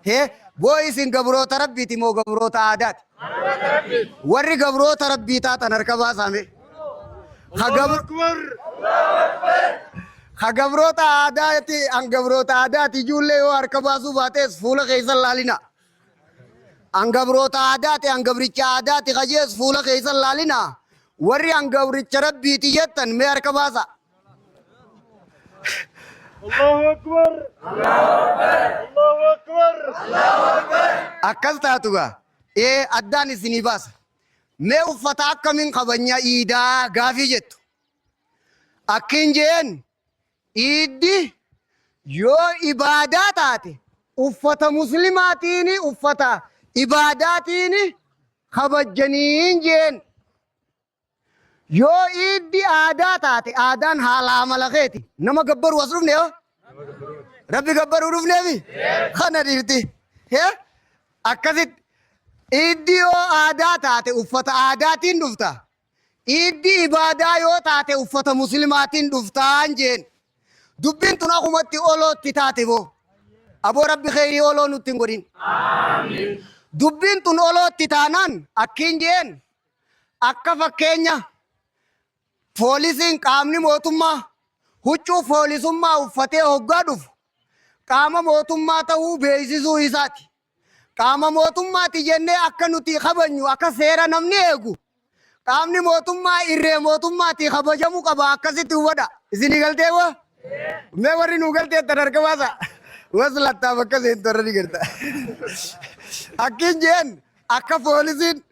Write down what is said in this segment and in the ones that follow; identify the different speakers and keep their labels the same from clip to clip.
Speaker 1: Hee boo isin gabroota rabbiiti moo gabroota aadaati? Warri gabroota rabbii taatan harka baasaa mee. Ha gabr- Ha gabroota aadaati an gabroota aadaati ijoollee yoo harka baasuu baatees fuula keessan laalina. An gabroota aadaati an gabricha aadaati kajees fuula keessan laalina. Warri an gabricha rabbiiti jettan mee harka baasa.
Speaker 2: Allahu Akbar. Allahu Akbar.
Speaker 1: Akkas taatu gaa. Ee addaan isinii baasa. Mee uffata akkamiin kabajna iidaa gaafii jettu. Akkin jeen iiddi yoo ibaadaa taate uffata muslimaatiin uffata ibaadaatiin kabajjaniin jeen. Yoo iiddi aadaa taate aadaan haala amala keeti. Nama gabbaruu as dhufne yoo? Rabbi gabbaruu dhufneefi? Kana dhiirti. Hee? Akkasitti iiddi yoo aadaa taate uffata aadaatiin dhufta. Iiddi ibaadaa yoo taate uffata muslimaatiin dhuftaan jeen. Dubbiin tun akumatti olootti taate boo. Aboo rabbi kheyrii oloo nutti hin godhin. Dubbiin tun olootti taanaan akkiin jeen Akka fakkeenya poolisiin qaamni mootummaa huccuu poolisummaa uffatee hoggaa dhufu qaama mootummaa ta'uu beeksisuu isaati. Qaama mootummaati jennee akka nuti kabajnu akka seera namni eegu qaamni mootummaa irree mootummaati kabajamu qaba akkasitti hubadha. Isinii galtee moo? Mee warri nuu galtee tan harka baasa. Waslattaa bakka seentu irra ni garta. Akkin jeen akka poolisiin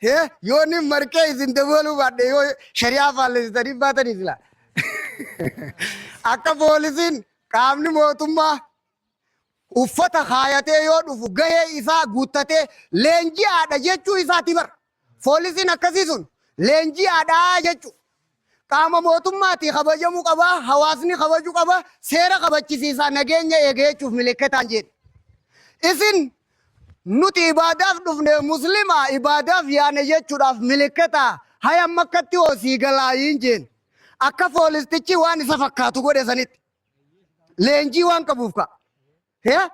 Speaker 1: Hee yoo inni marqee isin dabaluu baadhe yoo shari'aa faallessitanii baatanii sila. Akka poolisiin qaamni mootummaa uffata kaayatee yoo dhufu gahee isaa guuttatee leenji'aadha jechuu isaati bar. Poolisiin akkasii sun leenji'aadha jechuu. Qaama mootummaati kabajamuu qaba, hawaasni kabajuu qaba, seera kabachisiisaa nageenya eega jechuuf milikkataan jedhe. Isin nuti ibaadaaf dhufne muslima ibaadaaf yaane jechuudhaaf milikkata haya makkatti hoo sii galaayiin jeen. Akka poolistichi waan isa fakkaatu godhe sanitti. Leenjii waan qabuuf ka'a. Hee?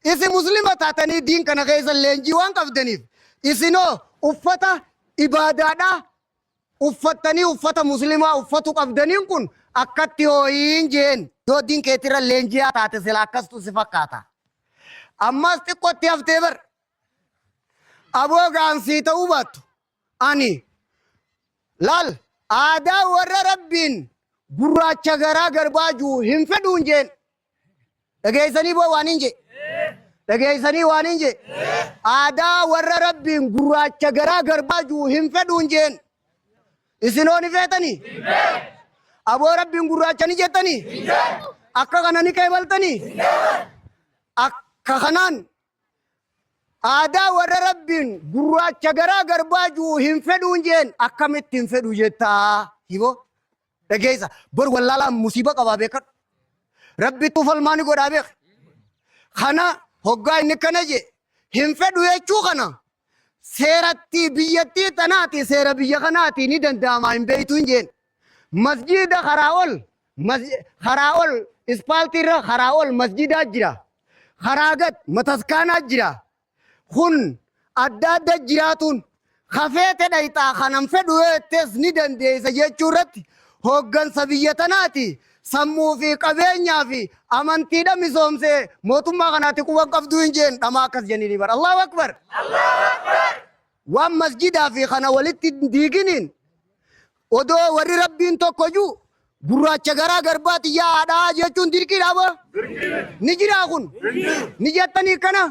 Speaker 1: Isin muslima taatanii diin kana keessa leenjii waan qabdaniif isinoo uffata ibaadaadhaa uffattanii uffata muslimaa uffatu qabdaniin kun akkatti hooyiin jeen yoo diin keetirra leenjiyaa taate sila akkastu si fakkaata. Ammas xiqqootti haftee bar. Aboo gaansii ta'uu baattu. Ani laal aadaa warra rabbiin gurraacha garaa garbaa jiru hin fedhuun jeen. Dhageessanii boo waan hin jee. Dhageessanii waan hin jee. Aadaa warra rabbiin gurraacha garaa garbaa jiru hin fedhuun jeen. Isinoo ni feetanii? Aboo rabbiin gurraacha ni jettanii? Akka kana ni qeebaltanii? Akka kanaan aadaa warra rabbiin gurraacha garaa garbaa jiru hin fedhuun jeen akkamitti hin fedhu jettaa hiboo. Dhageessa bor wallaalaan musiiba qabaa beekadhu. Rabbittuu falmaa ni godhaa beek. Kana hoggaa inni kana jee hin fedhu jechuu kana seeratti biyyattii tanaati seera biyya kanaati ni danda'ama hin beektu hin jeen. Masjiida karaa ol karaa ol ispaaltii irra karaa ol masjiidaa jira. Karaa gad mataskaanaa jira. Kun adda adda jiraatuun kafeete dhayxaa kanan fedhu yoo jettees ni dandeessa jechuu irratti hooggansa biyya tanaati sammuu fi qabeenyaa fi amantiidha misoomsee mootummaa kanaati quban qabduu hin jeen dhamaa akkas jennini bar. Allahu Akbar. Waan masjidaa fi kana walitti hin diiginiin odoo warri rabbiin tokko jiru gurraacha garaa garbaati yaadhaa jechuun dirqiidha boo. Ni jiraa kun? Ni jettanii kana?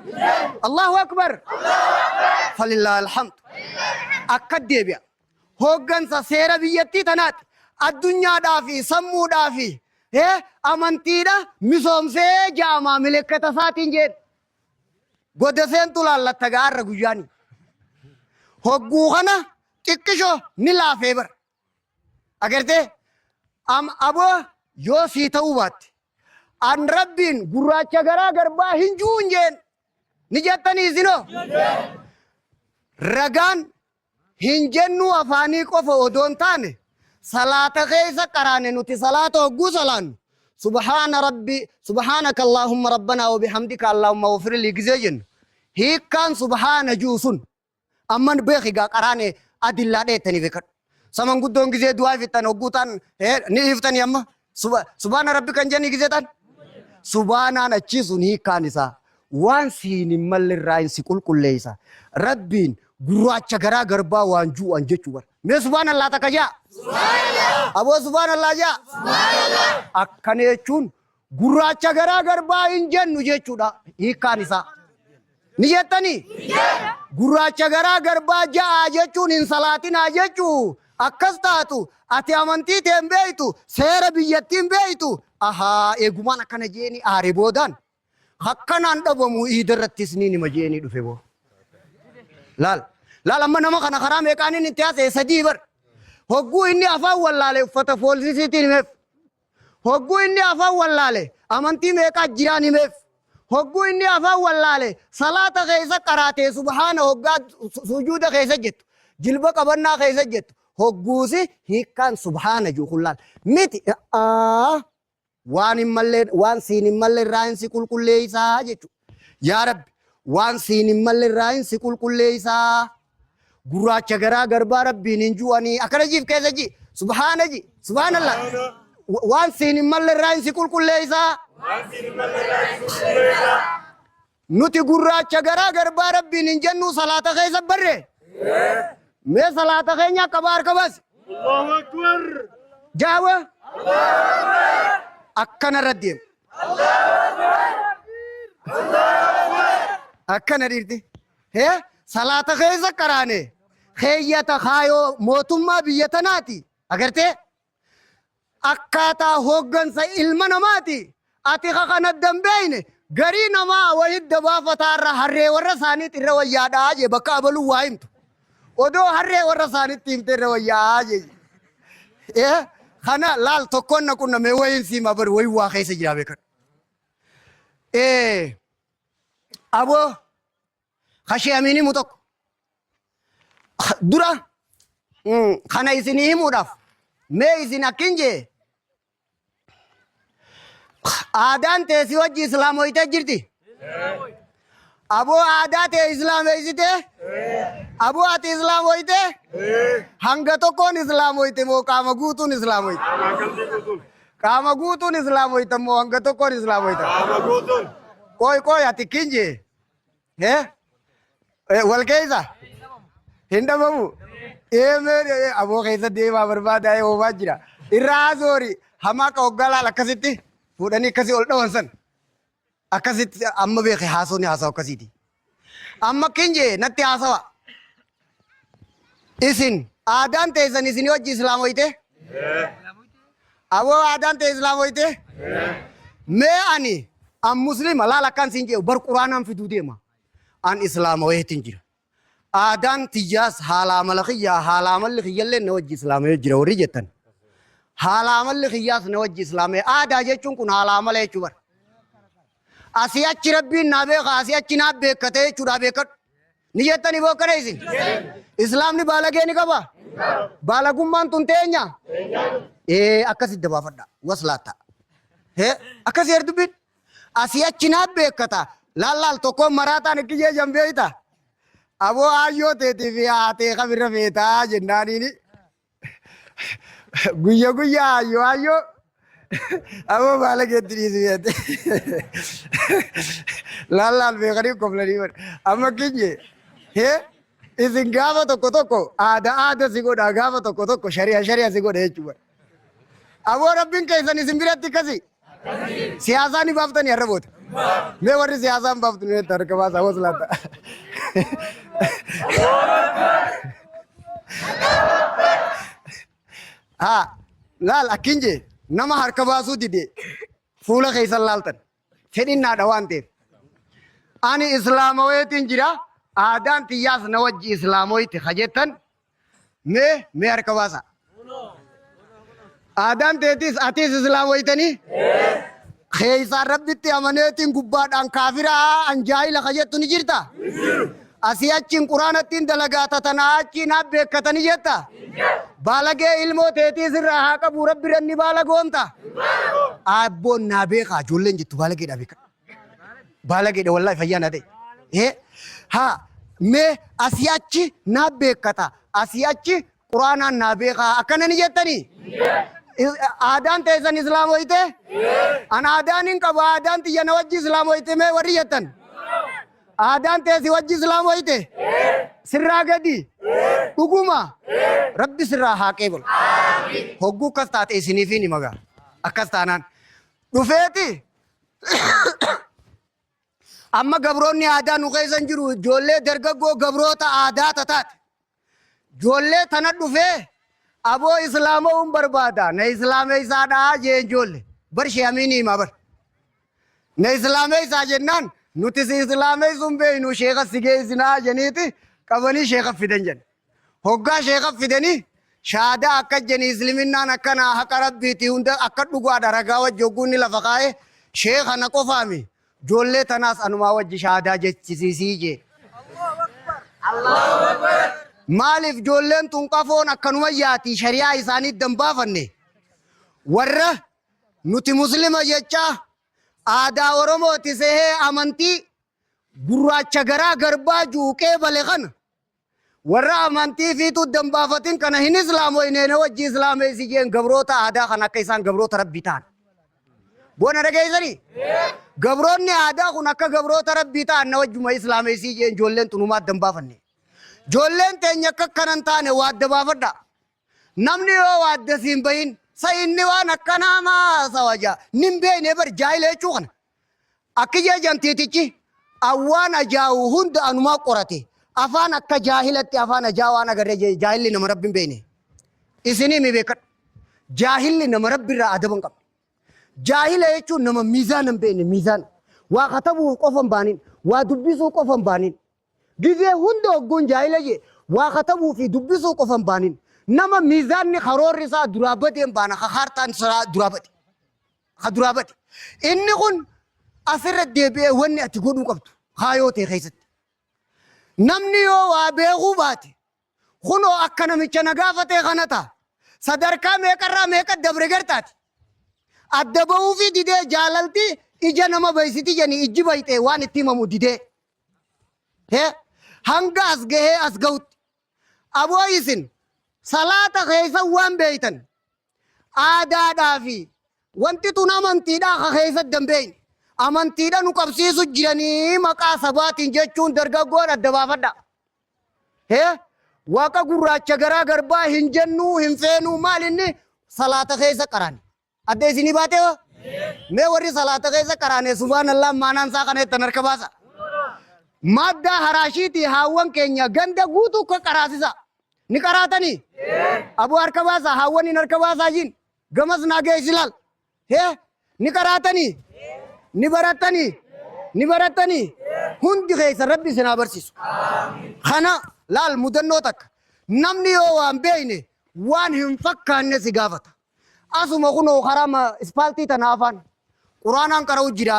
Speaker 1: Allahu Akbar. Falillaa alhamdu. Akka deebi'a. Hooggansa seera biyyattii tanaati. Addunyaadhaa fi sammuudhaa fi amantiidha misoomsee jaamaa milikkata isaatiin jedhe. Goda seentu laallatta gaarra guyyaani. Hogguu kana xiqqisho ni laafee bara. Agartee am aboo yoo sii ta'uu baatte an rabbiin gurraacha garaa garbaa hin juun jeen ni jettanii isinoo ragaan Hin jennuu afaanii qofa odoo hin taane salaata keessa qaraane nuti salaata hogguu salaannu subhaana rabbi subhaanaka allaahumma rabbanaa wa bihamdika allaahumma ghfirlii gizee jennu Hiikkaan subhaana ji'u sun amman beeki gaa qaraane adillaa dheettanii beekadhu. Saman guddoon gizee du'aa fixxan hogguu ta'an ni dhiiftanii amma subhaana rabbi kan jedhanii gizee ta'an. Subhaanaan achii sun hiikkaan isaa waan siin hin malle irraa hin si qulqulleessa. Rabbiin gurraacha garaa garbaa waan ju'an jechuu bara. Mee subhaanallaa takka jaa. Aboo subhaanallaa jaa. Akkana jechuun gurraacha garaa garbaa hin jennu jechuudha hiikkaan isaa. Ni jettanii? Gurraacha garaa garbaa ja'a jechuun hin salaatinaa jechuu akkas taatu ati amantii tee hin beektu seera biyyattii hin beektu ahaa eegumaan akkana jeeni aare boodaan akkanaan dhabamu iida irrattis ni nima jeeni dhufe boo. Laal laal amma nama kana karaa meeqaan inni itti haasa'e sadii bar. Hogguu inni afaan wallaale uffata foolisiitiin himeef. Hogguu inni afaan wallaale amantii meeqaa jiraan himeef. Hogguu inni afaan wallaale salaata keessa qaraatee subhaana hoggaa sujuuda keessa jettu jilba qabannaa keessa jettu hogguusi hiikkaan subhaana jiru kun laal miti waan hin malle waan siin hin malle irraa hin si qulqulleessaa jechuudha. Yaa Rabbi waan siin hin malle irraa hin si qulqulleessaa. Gurraacha garaa garbaa Rabbiin hin ju'anii akkana jiif keessa ji subhaana ji subhaanallah waan siin hin malle irraa hin si qulqulleessaa. Nuti gurraacha garaa garbaa Rabbiin hin jennuu salaata keessa barre. Mee salaata keenya akka harka baasi.
Speaker 2: Allahu Akbar.
Speaker 1: Jaawa. Akkana irra deemu. Akkana dhiirti. Hee salaata keessa qaraane keeyyata kaayoo mootummaa biyya tanaati. Agartee? Akkaataa hooggansa ilma namaati. Ati ka kana dambeeyne garii namaa wahidda baafataarra harree warra isaaniitti irra wayyaadhaa jee bakka abaluu waa himtu. Odoo harree warra isaaniitti himte irra wayyaa jee. Eh, kana laal tokkoon na qunname wayiin siima bari wayi waa keessa jira beekan. Eh, aboo kashee amiin himu tokko. Dura kana isinii himuudhaaf mee isin akkin jee aadaan tee si wajji islaamoytee jirti. Aboo aadaa tee islaameessitee? Aboo ati islaamoytee? Hanga tokkoon islaamoyte moo qaama guutuun islaamoyte?
Speaker 2: Qaama qalbii guutuun.
Speaker 1: Qaama guutuun islaamoyte moo hanga tokkoon islaamoyte?
Speaker 2: Qaama guutuun.
Speaker 1: Qoy qoy ati kinje. Eh? Wal keessa? Hin dhabamu. Ee mee aboo keessa deemaa barbaada ee hoomaa jira. Irraa zoori hamaa ka hoggaa laal akkasitti fuudhanii akkasii ol dhawan san. Akkasitti amma beeke haasoo ni haasawa akkasiiti. Amma kinje natti haasawa. Isin aadaan teessan isin wajji islaamoyte? Aboo aadaan tee islaamoyte? Mee ani an muslima laal akkaan siin jedhu bar quraanaan fiduu deema. An islaamaweetiin jira. Aadaan tiyyaas haala amala kiyyaa haala amalli kiyyallee na wajji islaamawee jira warri jettan. Haala amalli kiyyaas na wajji islaamawee. Aadaa jechuun kun haala amala jechuu bara. Asii achi rabbiin naa beeka asii achi naa beekkate jechuudha beekadhu. Ni jettanii boo akkana isin? Islaamni baalagee ni qaba? Baalagummaan tun teenya? Ee akkasitti dabaafadha. Waslaatta. Hee akkasii herdubbiin. Asii achi naa beekkata. Laal laal tokkoon maraataan ikkiyyee jambeeyta. Aboo aayyoo teetii fi haatee kamirra feetaa jennaaniini. Guyya guyya aayyoo aayyoo. Aboo baala keetti dhiisi beekte. Laal laal beekanii koflanii bara. Amma kinye hee isin gaafa tokko tokko aada aada si godha gaafa tokko tokko shari'a shari'a si godha jechuudha. Aboo rabbiin keessan isin biratti akkasi. Siyaasaa ni baaftanii har'a booda. Mee warri siyaasaa hin baaftu mee harka baasaa hoos laata. Haa laal akkin jee nama harka baasuu dide fuula keessan laaltan fedhinnaadha waan ta'eef. Ani islaamaweetiin jira aadaan tiyyaas na wajji islaamoyti ka jettan Mee mee harka baasa. Aadaan teetis atis islaamoytanii? Keessaan rabbitti amaneetiin gubbaadhaan kaafiraa an jaahila ka jettu ni jirta? Asii achiin quraanattiin dalagaa tatanaa achiin haa beekkatanii jetta? Baalagee ilmoo teetiis irraa haa qabu rabbi irra ni baalagoomta? Abboon naa beekaa ijoolleen jettu baalageedha beeka. Baalageedha wallaahi fayyaa naa ta'e. Haa mee asii achi naa beekkata asii achi quraanaan naa beekaa akkana ni jettanii? Aadaan teessan islaamoyte? An aadaan hin qabu aadaan tiyya na wajji islaamoyte mee warri jettan? Aadaan teesi wajji islaamoyte? Sirraa gadi? Dhuguma? Rabbi sirraa haa qeebalu. Hogguu akkas taate isiniifiin hima gaa. Akkas taanaan. Dhufeeti amma gabroonni aadaa nu keessa hin jiru ijoollee dargaggoo gabroota aadaa tataate. Ijoollee tana dhufee aboo islaama'uun barbaada na islaameessaadhaa jee ijoollee. Bar sheeyamiin hima bar. Na islaameessaa jennaan nuti si islaameessuun beeknu sheeka si geessinaa jeniiti qabanii sheeka fidan jedhe. Hoggaa sheeka fidanii shaadaa akka jeni isliminnaan akkanaa haqa rabbiiti hunda akka dhugaadha ragaa wajji hogguunni lafa kaa'e sheeka na qofaami ijoollee tanaas anumaa wajji shaadaa jechisiisii jee. Maaliif ijoolleen tun qafoon akkanuma yaati shari'aa isaanii dambaafanne warra nuti muslima jechaa aadaa Oromooti sehee amantii gurraacha garaa garbaa juuqee bale kana warra amantii fiituu dambaafatin kana hin islaamoyne na wajji islaameessi jeen gabroota aadaa kana akka isaan gabroota rabbii ta'an. Boona dhageessanii? Gabroonni aadaa kun akka gabroota rabbii ta'an na wajjuma islaameessii jeen ijoolleen tunumaa dambaafanne. Ijoolleen teenya akka kanan taane waa adda baafadha. Namni yoo waa adda siin bahin sa inni waan akkanaa maa sawaja nin beekne bar jaahila jechuu kana. Akki jee jantiitichi awwaan ajaa'u hunda anumaa qorate afaan akka jaahilatti afaan ajaa'u waan agarre jee jaahilli nama rabbi hin beekne. Isinii mi beekadhu. Jaahilli nama rabbi irraa adaba hin qabne. Jaahila jechuun nama miizaana hin beekne miizaana. Waa katabuu qofa hin baanin waa dubbisuu qofa hin baanin. Gizee hunda hogguun jaahila jee waa katabuu fi dubbisuu qofa hin baanin. Nama miizaanni karoorri isaa duraa badee hin baana ka kaartaan isaa duraa bade. Ka duraa bade. Inni kun asirra deebi'ee wanni ati godhuu qabdu kaayoo ta'e keessatti. Namni yoo waa beekuu baate kunoo akka namicha na gaafatee kana ta'a. Sadarkaa meeqarraa meeqa dabre gartaati. Adda bahuufi didee jaalalti ija nama baysiti jeni ijji bayxee waan itti himamu didee. Hee hanga as gahee as gahutti. Aboo isin salaata keessa waan beeytan aadaadhaa fi wanti tun amantiidhaa ka keessatti hin beeyne. Amantiidha nu qabsiisu jiranii maqaa sabaatiin jechuun dargaggoon adda baafadha. Hee waaqa gurraacha garaa garbaa hin jennuu hin feenuu maal inni salaata keessa qaraani. Adda isinii baatee hoo? Mee warri salaata keessa qaraane subhaanallah maanaan isaa kana jettan harka baasa. Maaddaa haraashiitii haawwan keenya ganda guutuu akka qaraasisa. Ni qaraatanii? Aboo harka baasa haawwan hin harka baasaa jiin. Gamas naa geessi laal. Hee ni qaraatanii? Ni barattanii? Ni barattanii? Hundi keessa rabbi isin haa barsiisu. Kana laal mudannoo takka. Namni yoo waan beekne waan hin fakkaanne si gaafata. Asuma kunoo karaa ispaaltii tana afaan quraanaan qara'u jira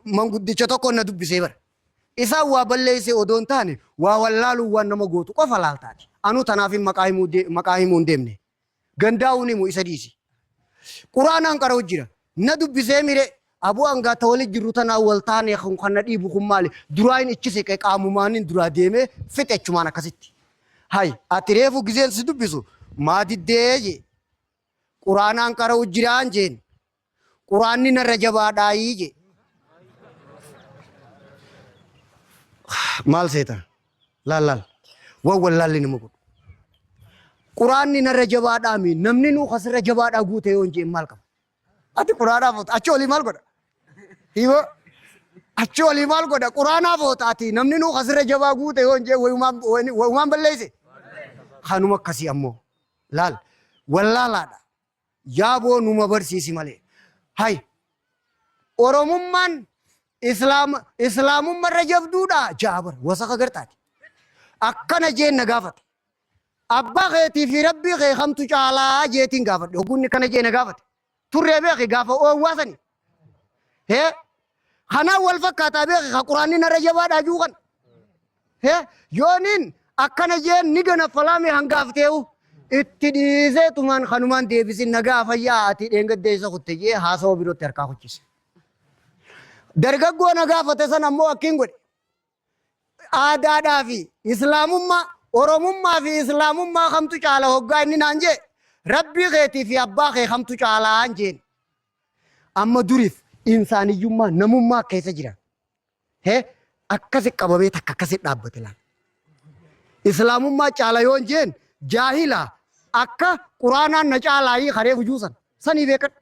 Speaker 1: manguddicha tokko na dubbisee bara. Isaan waa balleessee odoo hin taane waa wallaaluu waan nama gootu qofa laaltaati. Anuu tanaaf maqaa himuu hin deemne. Gandaa'uun himu isa dhiisi. Quraanaan qara'u jira. Na dubbisee mire aboo hangaa ta wali jirru tanaa wal taane kun kan na dhiibu kun maali? Duraa hin ichi siqe qaamumaanin duraa deemee fixe achumaan akkasitti. Hay ati reefu gizeen si dubbisu maa diddee jee. Quraanaan qara'u jiraan jeen. Quraanni narra jabaadhaayii jee. Maal seeta? Laal laal. Waan wallaalli nama godhu. Quraanni narra jabaadhaami namni nuu kasirra jabaadhaa guute yoo hin jeen maal qaba? Ati quraanaa foota achi olii maal godha? Hiiwoo achi olii maal godha? Quraanaa foota ati namni nuu kasirra jabaa guute yoo hin jeen wayumaan balleesse. Kanuma akkasii ammoo laal wallaalaadha. Yaaboo numa barsiisi malee. Hay Oromummaan Islaama Islaamummarra jabduudha ja'a bara wasaka gartaati. Akkana jeen na gaafate. Abbaa keetii fi rabbii kee kamtu caalaa jeetiin gaafadhe. Hogguunni kana jee na gaafate. Turree beeki gaafa oowwaa sani. Hee kanaan wal fakkaataa beeki ka quraanni narra jabaadhaa juu kan. Hee yooniin akkana jeen ni ganaffalaame hangaafteewu itti dhiisee tumaan kanumaan deebisin nagaa fayyaa ati dheengaddeessa kutte jee haasawa birootti harkaa kuchise. Dargaggoo na gaafate sana ammoo akkiin godhe. Aadaadhaa fi Islaamummaa, Oromummaa fi Islaamummaa kamtu caala hoggaa inni naan jee, Rabbii keetii fi abbaa kee kamtu caalaa jeen. Amma duriif insaaniyyummaa namummaa keessa jira. He akkasi qabamee takka akkasi dhaabbate laal. Islaamummaa caala yoon jeen jaahila akka quraanaan na caalaayii karee hujuusan sanii beekadhu.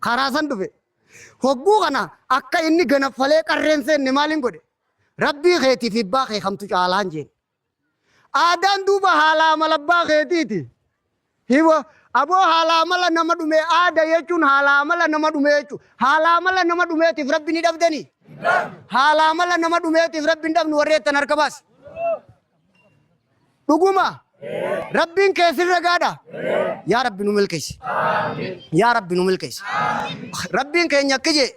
Speaker 1: Karaa san dhufe. Hogguu kana akka inni ganaffalee qarreen seenne maaliin godhe? Rabbii keetii fi abbaa kee kamtu caalaan jeen. Aadaan duuba haala amala abbaa keetiiti. Hiwa aboo haala amala nama dhume aada jechuun haala amala nama dhume jechuudha. Haala amala nama dhumeetiif rabbi ni dhabdanii? Haala amala nama dhumeetiif rabbi hin dhabnu warri jettan harka baasi. Dhuguma rabbiin kee sirra gaadha. Yaa Rabbi nu milkeessi. Yaa Rabbi nu milkeessi. Rabbiin keenya akka jee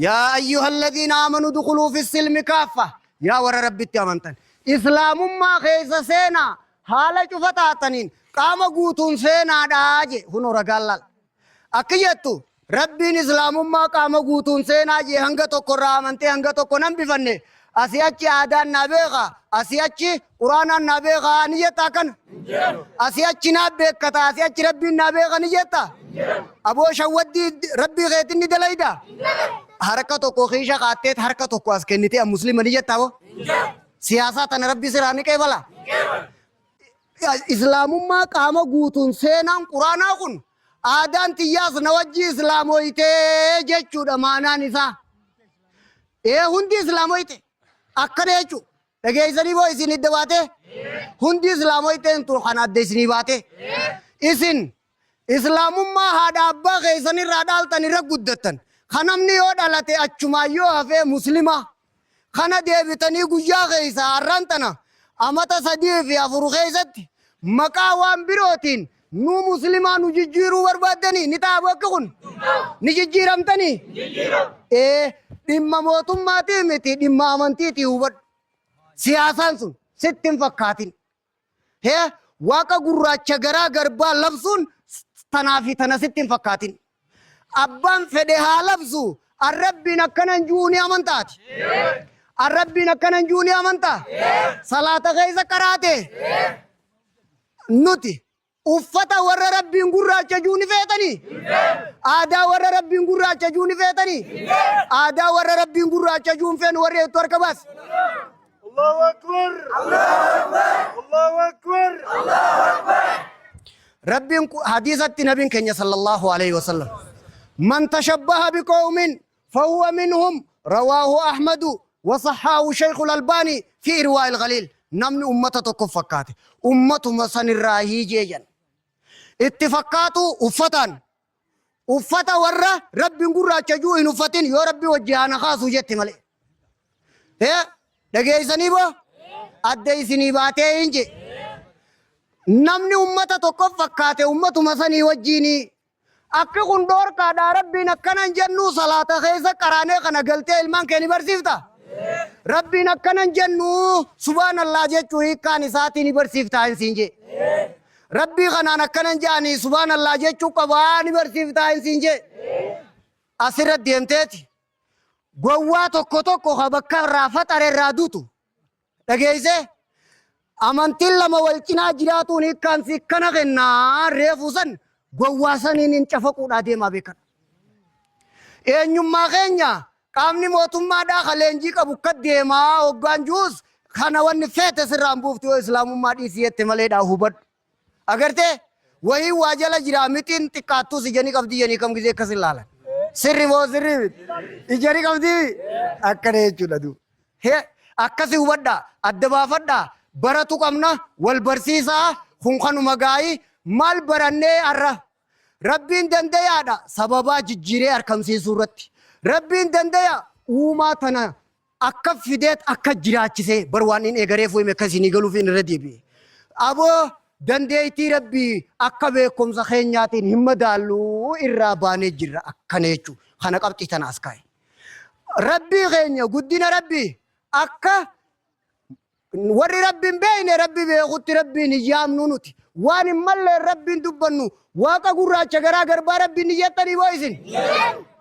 Speaker 1: yaa ayyuhalladhiina amanu dukhuluu fi silmi kaaffa yaa warra Rabbitti amantan. Islaamummaa keessa seenaa haala cufa taataniin qaama guutuun seenaadhaa jee hunoo ragaan laal. Akki jettu Rabbiin Islaamummaa qaama guutuun seenaa jee hanga tokko irraa amantee hanga tokko nan bifanne asii achi aadaan naa beeka asii achi quraanaan naa beeka ni jetta akkana asii achi naa beekkata asii achi Rabbiin naa beeka ni jetta aboo shawwaddii Rabbii keetiin ni dalayda harka tokko kiisha kaatteet harka tokko as kennitee muslima ni jetta aboo siyaasaa tana Rabbii siraa ni qeebala. Islaamummaa qaama guutuun seenaan quraanaa kun aadaan tiyyaas na wajji islaamoytee jechuudha maanaan isaa. Ee hundi islaamoyte akkana jechuudha. Dhageessanii boo isin hidda baatee? Hundi islaamoytee hin turu kana adda isinii baatee. Isin islaamummaa haadha abbaa keessan irraa dhaaltan irra guddattan. Kan namni yoo dhalate achumaan yoo hafee muslima. Kana deebitanii guyyaa keessa har'aan tana amata 3 fi 4 keessatti maqaa waan birootiin nu muslimaa nu jijjiiruu barbaaddanii ni ta'a bakki kun ni jijjiiramtanii? Ee dhimma mootummaatii miti dhimma amantiitii hubadhu. Siyaasaan sun sitti hin fakkaatin. Hee waaqa gurraacha garaa garbaa labsuun tanaa fi tana sitti hin fakkaatin. Abbaan fedhe haa labsu arrabbiin akkana hin ji'uu ni amantaati. Arrabbiin akkana hin ji'uu ni amantaa. Salaata keessa qaraate nuti uffata warra rabbiin gurraacha ji'uu ni feetanii? Aadaa warra rabbiin gurraacha ji'uu ni feetanii? Aadaa warra rabbiin gurraacha ji'uu hin feenu warri hedduu harka baasi.
Speaker 2: Allahu Akbar. Allahu Akbar.
Speaker 1: Rabbiin hadiisatti nabiin keenya sallallahu alaihi wasallam man tashabbaha biqawmin fahuwa minhum rawaahu Ahmadu wa sahhahu Shaykhul Albaani fi irwaa'il Ghaliil namni ummata tokko fakkaate ummatuma sanirraa hiijee jedhan itti fakkaatu uffataan uffata warra rabbiin gurraacha juu hin uffatin yoo rabbi wajji haana kaasu jetti malee. Hee dhageessanii boo adda isinii baatee hin je. Namni ummata tokko fakkaate ummatuma sanii wajjiinii akki kun dhoorkaadhaa rabbiin akkana hin jennuu salaata keessa qaraanee kana galtee ilmaan kee ni barsiifta. Rabbiin akkana hin jennuu subhaanallah jechuu hiikkaan isaatii ni barsiifta hin siin jee. Rabbii kanaan akkana hin jedhanii subhaanallah jechuu qabaa ni barsiiftaa hin siin jee. Asirra deemteeti gowwaa tokko tokko ka bakka irraa faxare irraa duutu dhageessee amantiin lama wal cinaa jiraatuun hiikkaan si kana kennaa reefuu san gowwaa saniin hin cafaquudhaa deemaa beekan. Eenyummaa keenya qaamni mootummaadhaa ka leenjii qabu akka deemaa hoggaan juus kana wanni feete sirraan buuftu yoo islaamummaa dhiisii jette maleedhaa hubadhu. Agartee wahii waa jala jira mixiin xiqqaattus ijani qabdi janii kam gizee akkas ilaalan. Sirri moo sirri miti? Ijani qabdi akkana jechuudha duuba. Hee akkasi hubadhaa adda baafadhaa baratu qabna wal barsiisaa kun kanuma gaa'ii maal barannee har'a Rabbiin dandayaadha sababaa jijjiiree arkamsiisuu irratti. Rabbiin dandaya uumaa tana akka fideet akka jiraachisee bar waan inni eegaree fuume akka isinii galuuf inni irra deebi'e. Aboo dandeettii Rabbii akka beekumsa keenyaatiin hin madaallu irraa baanee jirra akkana jechuudha. Kana qabxii tana as kaa'e. Rabbii keenya guddina Rabbii akka Warri Rabbi hin beekne Rabbi beekutti Rabbiin hin yaamnu nuti. Waan hin malleen Rabbiin dubbannu. Waaqa gurraacha garaa garbaa Rabbiin ni jettanii boo isin?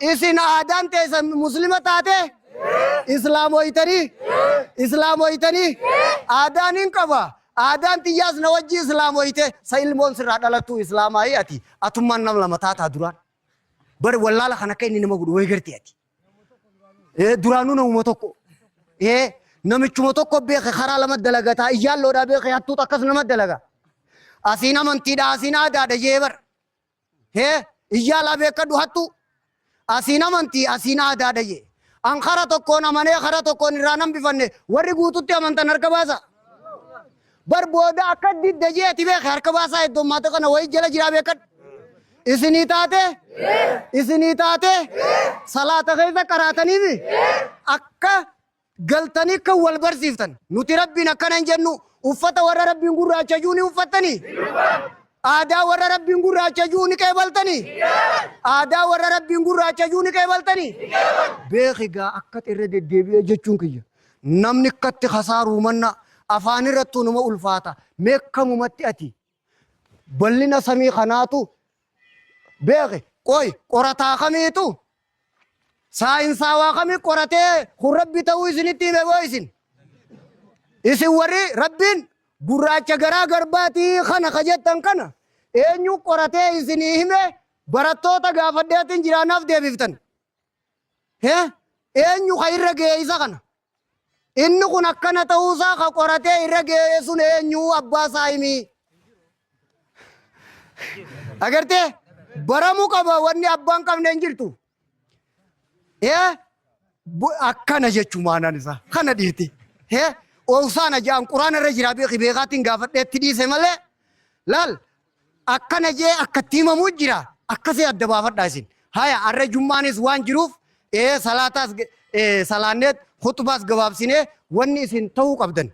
Speaker 1: Isin aadaan teessan muslima taate? Islaamoytanii? Islaamoytanii? Aadaan hin qaba. Aadaan tiyyaas na wajji islaamoyte sa ilmoon sirraa dhalattuu islaamaayii ati atummaan nam lama taataa duraan. Bar wallaala kan akka inni nama godhu wayi gartee ati. Duraanuu namuma tokko. Namichuma tokko beeke karaa lama dalagataa iyyaalloodhaa beeke hattuutu akkas nama dalaga. Asiin amantiidha asiin aadaadha jee bar. Iyyaalaa beekadhu hattuu. Asiin amantii asiin aadaadha jee. An kara tokkoon amanee kara tokkoon irraa nan bifanne warri guututti amantan harka baasa. Bar booda akka didda jee ati beeke harka baasaa heddummaata kana wayii jala jiraa beekadhu. Isinii taate? Isinii taate? Salaata keessa qaraataniifi akka galtanii kan wal barsiiftan. Nuti Rabbiin akkana hin jennu uffata warra Rabbiin gurraacha juu ni uffattanii? Aadaa warra Rabbiin gurraacha juu ni qeebaltanii? Aadaa warra Rabbiin gurraacha juu ni qeebaltanii? Beeki gaa akka irra deddeebi'ee jechuun kiyya. Namni akkatti kasaaruu manna afaan irrattuu nama ulfaata. Meekamumatti ati Bal'ina samii kanaatu beeke. Qoy qorataa kamiitu saayinsaawaa kamii qoratee kun rabbi ta'uu isinitti hime boo isin. Isin warri rabbiin gurraacha garaa garbaatii kana ka jettan kana eenyu qoratee isinii hime barattoota gaafadheetiin jiraanaaf deebiftan. Hee? Eenyu ka irra ga'e isa kana? Inni kun akkana ta'uusaa ka qoratee irra ga'e sun eenyu abbaa isaa himi. Agartee? Baramuu qaba wanni abbaan qabne hin jirtu. Hee? Akkana jechuu maanaan isaa. Kana dhiite. Hee? Oofsaana jedhan quraana irra jira beeki beekaatiin gaafadheetti dhiise malee. Laal Akkana jee akkatti himamuu jira. Akkasii adda baafadhaa isin. Haya arra jummaanis waan jiruuf ee salaataas ee salaanneet khuxbaas gabaabsinee wanni isin ta'uu qabdan.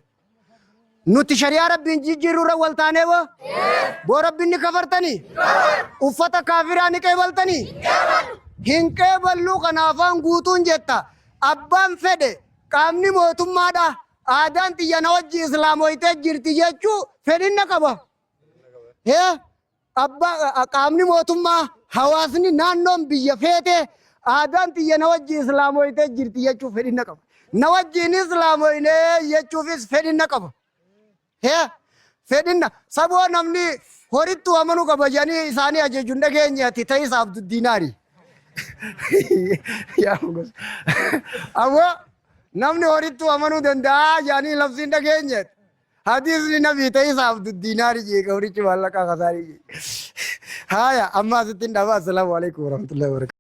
Speaker 1: Nuti shari'aa rabbiin jijjiirru irra wal taanee boo? Boo rabbiin ni kafartanii? Uffata kaafiraa ni qeebaltanii? Hin qeeballuu kana afaan guutuun jetta. Abbaan fedhe qaamni mootummaadha. Aadaan tiyya na wajji islaamoytee jirti jechuu fedhinna qaba. Hee abbaa qaamni mootummaa hawaasni naannoon biyya feete aadaan tiyya na wajji islaamoytee jirti jechuuf fedhinna qaba. Na wajjiin islaamoynee jechuufis fedhinna qaba. Hee fedhinna saboo namni horittuu amanuu qaba jedhanii isaanii ajaju hin dhageenye ati ta'isa Abduddiinaari. Yaa gosa. Aboo namni horittuu amanuu danda'a jedhanii labsii hin dhageenye. Hadiisni nabii ta'isa Abduddiinaari jee gabrichi maallaqaa kasaarii jee. Haaya amma asitti hin dhaaba. Assalaamu alaikum warahmatullahi wabarakatuh.